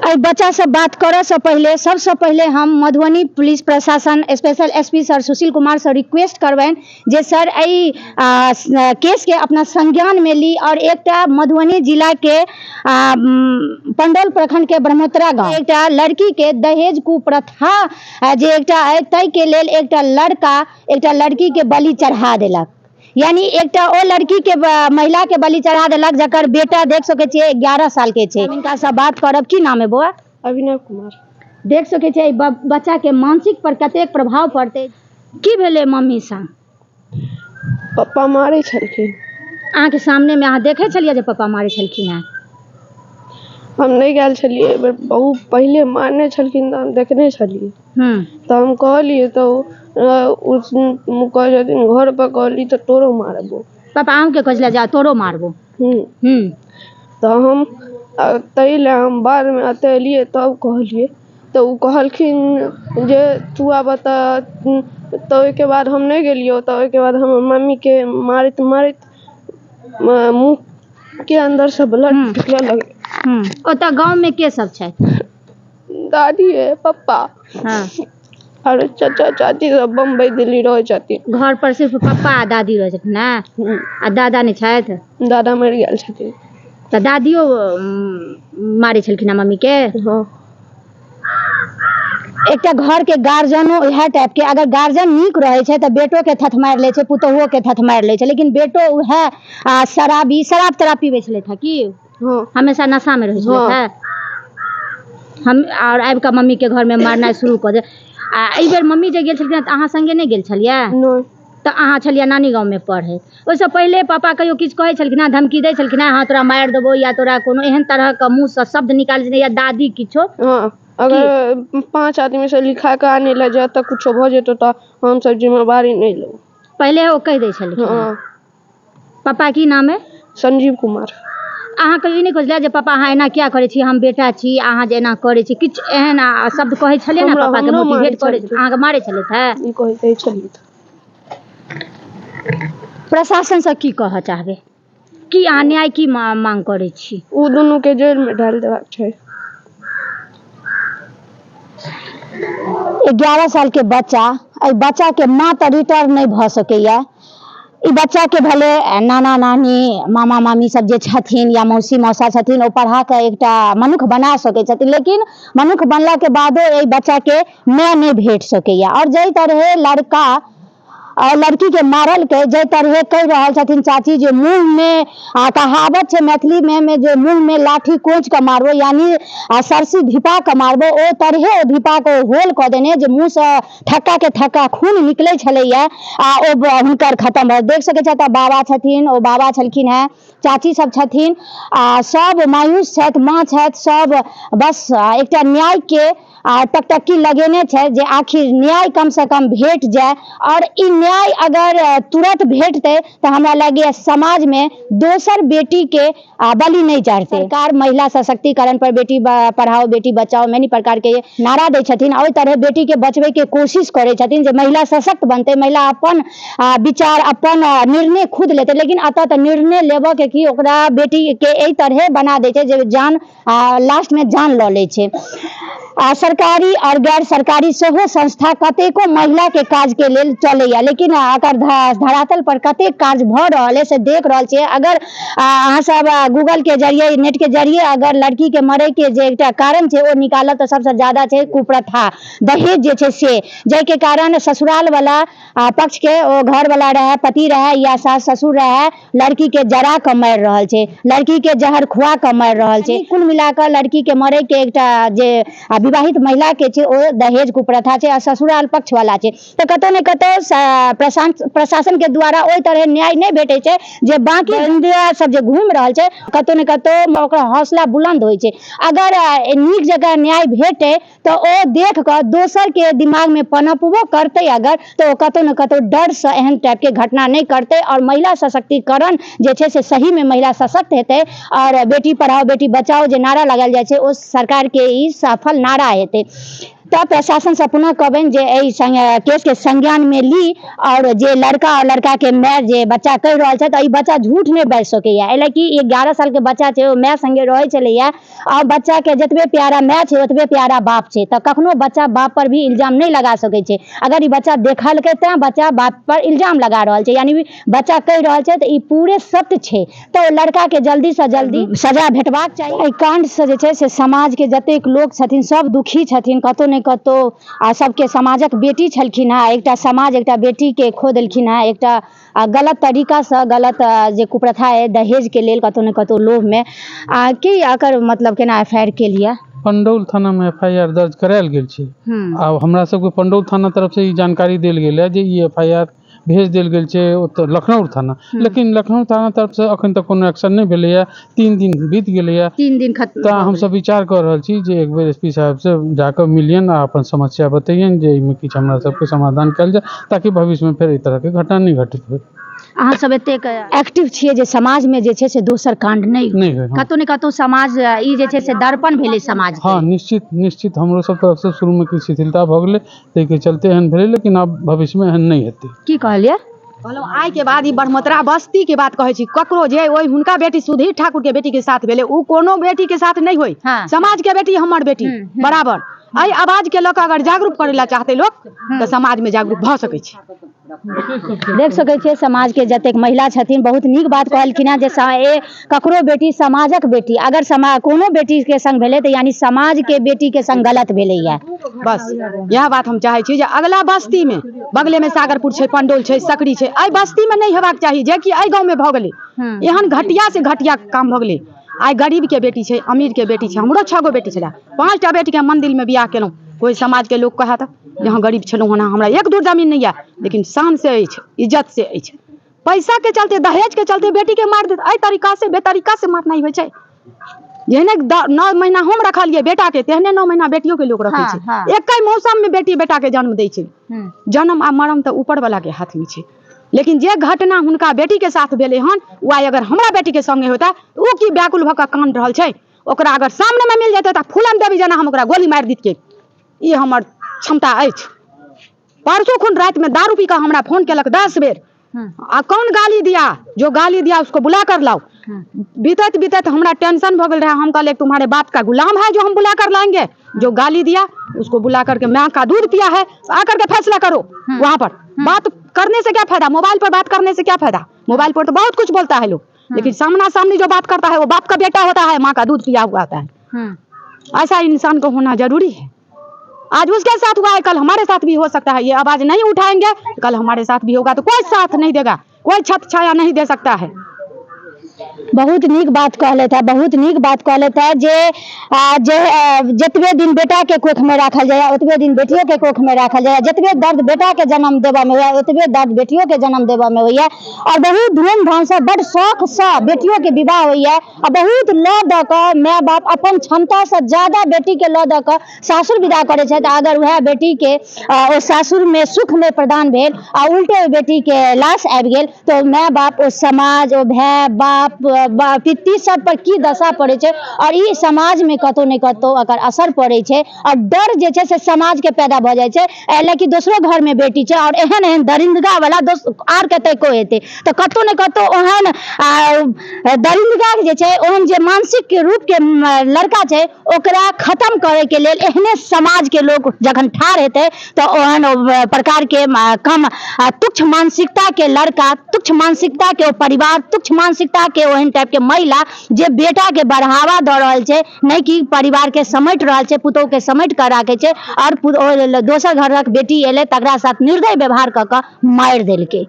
एहि बच्चासँ बात करऽसँ पहिले सबसँ पहिले हम मधुबनी पुलिस प्रशासन स्पेशल एसपी सर सुशील कुमारसँ रिक्वेस्ट करबनि जे सर एहि केसके अपना संज्ञानमे ली आओर एकटा मधुबनी जिलाके पंडौल प्रखंडके ब्रह्मोत्तरा गाँव एकटा लड़कीके दहेज कुप्रथा जे एकटा अइ ताहिके लेल एकटा लड़का एकटा लड़कीके बलि चढ़ा देलक। यानी एकटा ओ लड़कीके महिलाके बलि चढ़ा देलक जकर बेटा देख सकै छियै 11 सालके छै। हिनकासँ बात करब। की नाम है बौआ? अभिनव कुमार। देख सकै छियै बच्चाके मानसिक पर कतेक प्रभाव पड़तै। की भेलै मम्मी संग? पप्पा मारै छलखिन। अहाँके सामनेमे अहाँ देखै छलियै जे पप्पा मारै छलखिन हेँ? हम नहि गेल छलियै, एहि बेर बहुत पहिले मारने छलखिन तऽ हम देखने छलियै। तऽ हम कहलियै तऽ ओ कहै छथिन घर पर कहली तऽ तोरो मारबो। पापा अहूँके कहै छलै जे तोरो मारबो? तऽ हम ताहि लए हम बादमे एतऽ एलियै तब कहलियै तऽ ओ कहलखिन जे तू आब एतऽ। तऽ ओहिके बाद हम नहि गेलियै। तऽ ओहिके बाद हमर मम्मीके मारैत मारैत मुँहके अन्दरसँ ब्लड निकलऽ लगलै। ओतऽ गाँवमे के सब छथि? दादी है, पप्पा आओर चाचा चाची सब बम्बई दिल्ली रहै छथिन। घर पर सिर्फ पप्पा आ दादी रहै छथिन ने? आ दादा नहि छथि? दादा मरि गेल छथिन। तऽ दादियो मारै छलखिन हेँ मम्मीके? हँ। एकटा घरके गार्जियनो इएह टाइपके, अगर गार्जियन नीक रहै छै तऽ बेटोके थथमारि लै छै, पुतोहुओके थथमारि लै छै, लेकिन बेटो उएह शराबी, शराब तराब पीबै छलथि हेँ की? हँ। हमेशा नशामे रहै छलथि हेँ? हम आओर आबि कऽ मम्मीके घरमे मारनाइ शुरू कऽ दे। आ एहि बेर मम्मी जे गेल छलखिन तऽ अहाँ सङ्गे नहि गेल छलियै? नहि। तऽ अहाँ छलियै नानी गाँवमे पढ़ै। ओहिसँ पहिले पापा कहियो किछु कहै छलखिन हेँ, धमकी दै छलखिन हेँ, हँ तोरा मारि देबौ, या तोरा कोनो एहन तरहके मुँहसँ शब्द निकालै छलै या दादी किछो? हँ, अगर 5 आदमीसँ लिखा कऽ आनै लए जायत तऽ कुछो भऽ जेतौ तऽ हमसब जिम्मेवारी नहि लेबौ। पहिले ओ कहि दै छलखिन? हँ। पापा की नाम है? संजीव कुमार। अहाँ कहियो ई नहि कहै छलियै जे पापा अहाँ एना किया करै छी, हम बेटा छी, अहाँ जे एना करै छी, किछु एहन शब्द कहै छलियै ने पापाके मोटिवेट करै? अहाँके मारै छलथि हेँ? ई कहै छलियै। प्रशासनसँ की कहऽ चाहबै? की अहाँ न्याय की मांग करै छी? ओ दुनूके जेलमे डालि देबाक छै। 11 सालके बच्चा, एहि बच्चाके माँ तऽ रिटर्न नहि भऽ सकैए। ई बच्चाके भले नाना नानी मामा मामी सब जे छथिन या मौसी मौसा छथिन ओ पढ़ा कऽ एकटा मनुख बना सकै छथिन, लेकिन मनुख बनलाके बादो एहि बच्चाके माय नहि भेट सकैए। आओर जाहि तरहे लड़का आओर लड़कीके मारलकै, जाहि तरहे कहि रहल छथिन चाची जे मुँहमे, कहावत छै मैथिलीमे जे मुँहमे लाठी कोचि कऽ मारबो, यानी सरसी धिपा कऽ मारबो, ओ तरहे ओ धिपा कऽ ओ होल कऽ देने जे मुँहसँ थक्काके थक्का खून निकलै छलैए आ ओ हुनकर खतम भऽ। देख सकै छथि बाबा छथिन, ओ बाबा छलखिन हेँ, चाची सब छथिन आ सब मायूस छथि, माँ छथि, सब बस एकटा न्यायके टकटकी लगेने छै जे आखिर न्याय कमसँ कम भेट जाय। आओर ई न्याय अगर तुरत भेटतै तऽ हमरा लगैए समाजमे दोसर बेटीके बलि नहि चढ़तै। सरकार महिला सशक्तिकरण पर बेटी पढ़ाओ बेटी बचाओ मैनी प्रकारके नारा दै छथिन आ ओहि तरहे बेटीके बचबैके कोशिश करै छथिन जे महिला सशक्त बनतै, महिला अपन विचार अपन निर्णय खुद लेतै, लेकिन एतऽ तऽ निर्णय लेबऽके की ओकरा बेटीके एहि तरहे बना दै छै जे जान लास्टमे जान लऽ लै छै। आ सरकारी आओर गैर सरकारी सेहो संस्था कतेको महिलाके काजके लेल चलैए, लेकिन एकर धरातल पर कतेक काज भऽ रहल अइ से देख रहल छियै। अगर अहाँ सब गूगलके जरिए नेटके जरिए अगर लड़कीके मरैके जे एकटा कारण छै ओ निकालब तऽ सबसँ ज्यादा छै कुप्रथा दहेज जे छै से, जाहिके कारण ससुरालवला पक्षके ओ घरवला रहै, पति रहै या सास ससुर रहै, लड़कीके जरा कऽ मारि रहल छै, लड़कीके जहर खुआ कऽ मारि रहल छै। कुल मिला कऽ लड़कीके मरैके एकटा जे विवाहित महिलाके छै ओ दहेज कुप्रथा छै आ ससुराल पक्षवला छै। तऽ कतहु ने कतहु प्रशासनके द्वारा ओहि तरहे न्याय नहि भेटै छै जे बाँकी सब जे घूमि रहल छै कतहु ने कतहु ओकर हौसला बुलन्द होइ छै। अगर नीक जकाँ न्याय भेटै तऽ ओ देख कऽ दोसरके दिमागमे पनपबो करतै अगर, तऽ ओ कतहु ने कतहु डरसँ एहन टाइपके घटना नहि करतै आओर महिला सशक्तिकरण जे छै से सहीमे महिला सशक्त हेतै आओर बेटी पढ़ाओ बेटी बचाओ जे नारा लगायल जाइ छै ओ सरकारके ई सफल नारा हेतै। तऽ प्रशासनसँ पुनः कहबनि जे एहि केसके संज्ञानमे ली आओर जे लड़का आओर लड़काके माय जे बच्चा कहि रहल छथि, ई बच्चा झूठ नहि बाजि सकैए, एहि लए कि 11 सालके बच्चा छै, ओ माय सङ्गे रहै छलैए आओर बच्चाके जतबे प्यारा माय छै ओतबे प्यारा बाप छै, तऽ कखनो बच्चा बाप पर भी इल्जाम नहि लगा सकै छै। अगर ई बच्चा देखलकै तैँ बच्चा बाप पर इल्जाम लगा रहल छै, यानी बच्चा कहि रहल छै तऽ ई पूरे सत्य छै। तऽ ओ लड़काके जल्दीसँ जल्दी सजा भेटबाक चाही। एहि काण्डसँ जे छै से समाजके जतेक लोक छथिन सब दुखी छथिन कतहु ने कतहु, आ सबके समाजक बेटी छलखिन हेँ, एकटा समाज एकटा बेटीके खो देलखिन हेँ एकटा गलत तरीकासँ, गलत जे कुप्रथा अइ दहेजके लेल कतहु ने कतहु लोभमे। आ की एकर मतलब केना एफ I R केलियै? पंडौल थानामे एफ I R दर्ज करायल गेल छै। आब हमरा सबके पंडौल थाना तरफसँ ई जानकारी देल गेल है जे ई एफ I R भेज देल गेल छै ओतऽ लखनऊ थाना, लेकिन लखनऊ थाना तरफसँ अखन तक कोनो एक्शन नहि भेलैए। 3 दिन बीत गेलैए। 3 दिन खत्म। तऽ हमसब विचार कऽ रहल छी जे एक बेर एस पी साहबसँ जाकऽ मिलियनि आ अपन समस्या बतैयनि जे एहिमे किछु हमरा सबके समाधान कयल जाय ताकि भविष्यमे फेर एहि तरहके घटना नहि घटित होय। अहाँ सब एतेक एक्टिव छियै जे समाजमे जे छै से दोसर काण्ड नहि होय, कतहु ने कतहु समाज ई जे छै से दर्पण भेलै समाज। हँ, निश्चित निश्चित हमरो सब तरफसँ शुरूमे किछु शिथिलता भऽ गेलै, ताहिके चलते एहन भेलै, लेकिन आब भविष्यमे एहन नहि हेतै। की कहलियै? कहलहुँ आइ के बाद ई बढ़मोतरा बस्ती के बात कहै छी, ककरो जे ओहि हुनका बेटी सुधीर ठाकुर के बेटी के साथ भेलै ओ कोनो बेटी के साथ नहि होय। समाज के बेटी हमर बेटी बराबर। एहि आवाज के लऽ कऽ अगर जागरूक करै लए चाहतै लोक तऽ समाज मे जागरूक भऽ सकै छै। देख सकै छियै समाजके जतेक महिला छथिन बहुत नीक बात कहलखिन हेँ जे ककरो बेटी समाजक बेटी अगर कोनो बेटीके संग भेलै तऽ यानी समाजके बेटीके संग गलत भेलैए। बस इएह बात हम चाहै छी जे अगला बस्तीमे, बगलेमे सागरपुर छै, पंडौल छै, सकरी छै, एहि बस्तीमे नहि हेबाक चाही जेकि एहि गाँवमे भऽ गेलै। एहन घटिया से घटिया काम भऽ गेलै। आइ गरीबके बेटी छै, अमीरके बेटी छै, हमरो 6 गो बेटी छलै, 5टा बेटीके मन्दिरमे बियाह केलहुँ। कोइ समाजके लोक कहए तऽ जे हम गरीब छलहुँ हन, हमरा एक दूर जमीन नहि यऽ, लेकिन शान से अछि, इज्जत से अछि। पैसा के चलते, दहेज के चलते बेटी के मार देत। एहि तरीका से बेतरीका से मारनाइ होइ छै। जेहने 9 महीना हम रखलियै बेटा के, तेहने 9 महीना बेटियो के लोक रखै छै। एके मौसम में बेटी बेटा के जन्म दै छै। जन्म आ मरण तऽ ऊपर वाला के हाथ में छै, लेकिन जे घटना हुनका बेटी के साथ भेलै हन ओ आइ अगर हमरा बेटी के संगे होता तऽ ओ की व्याकुल भऽ कऽ कान रहल छै। ओकरा अगर सामने में मिल जेतै तऽ फूलन देवी जेना हम ओकरा गोली मारि दितियै, ई हमर क्षमता अछि। परसू खुन राति में दारू पी कऽ हमरा फोन केलक 10 बेर, आ कौन गाली दिया, जो गाली दिया उसको बुला कर लाओ। बीतत बीतत हमरा टेंशन भऽ गेल रहा। हम कहलिए तुम्हारे बाप का गुलाम है जो हम बुला कर लाएंगे, जो गाली दिया उसको बुला करके माँ का दूध पिया है, आकर के फैसला करो। वहां पर बात करने से क्या फायदा, मोबाइल पर बात करने से क्या फायदा, मोबाइल पर तो बहुत कुछ बोलता है लोग, लेकिन सामना सामनी जो बात करता है वो बाप का बेटा होता है, माँ का दूध पिया हुआ होता है। ऐसा इंसान को होना जरूरी है। आज उसके साथ हुआ है, कल हमारे साथ भी हो सकता है। ये आवाज नहीं उठाएंगे कल हमारे साथ भी होगा, तो कोई साथ नहीं देगा, कोई छत छाया नहीं दे सकता है। बहुत नीक बात कहलथि है, बहुत नीक बात कहलथि है जे जे जतबे दिन बेटा के कोख में राखल जाए ओतबे दिन बेटियों के कोख में राखल जाए, जतबे दर्द बेटा के जन्म देबऽ में होइए ओतबे दर्द बेटियों के जन्म देबऽ में होइए। और बहुत धूमधाम से बड़ शौक से बेटियों के विवाह होइए आ बहुत लऽ दऽ कऽ माय बाप अपन क्षमता से ज्यादा बेटी के लऽ दऽ कऽ सासुर विदा करै छथि। अगर वएह बेटी के ओ सासुर में सुख नहि प्रदान भेल आ उल्टे ओहि बेटी के लाश आबि गेल तऽ माय बाप ओ समाज ओ भाय बाप पित्ती सब पर की दशा पड़ै छै और ई समाज में कतौ ने कतौ एकर असर पड़ै छै और डर जे छै से समाज के पैदा भऽ जाइ छै। एहि लए कि दोसरो घर में बेटी छै और एहन एहन दरिंदगा वाला आर कतौ हेतै तऽ कतौ ने कतौ ओहन दरिंदगा जे छै ओहन जे मानसिक रूप के लड़का छै ओकरा खत्म करे के लेल एहने समाज के लोग जखन ठाढ़ हेतै तऽ ओहन प्रकार के कम तुच्छ मानसिकता के लड़का, तुच्छ मानसिकता के ओ परिवार, तुच्छ मानसिकता के ओहन टाइप के महिला जे बेटा के बढ़ावा दऽ रहल छै, नहि कि परिवार के समेट रहल छै, पुतोह के समेट कऽ राखै छै और दोसर घरक बेटी एलै तकरा साथ निर्दय व्यवहार कऽ कऽ मारि देलकै।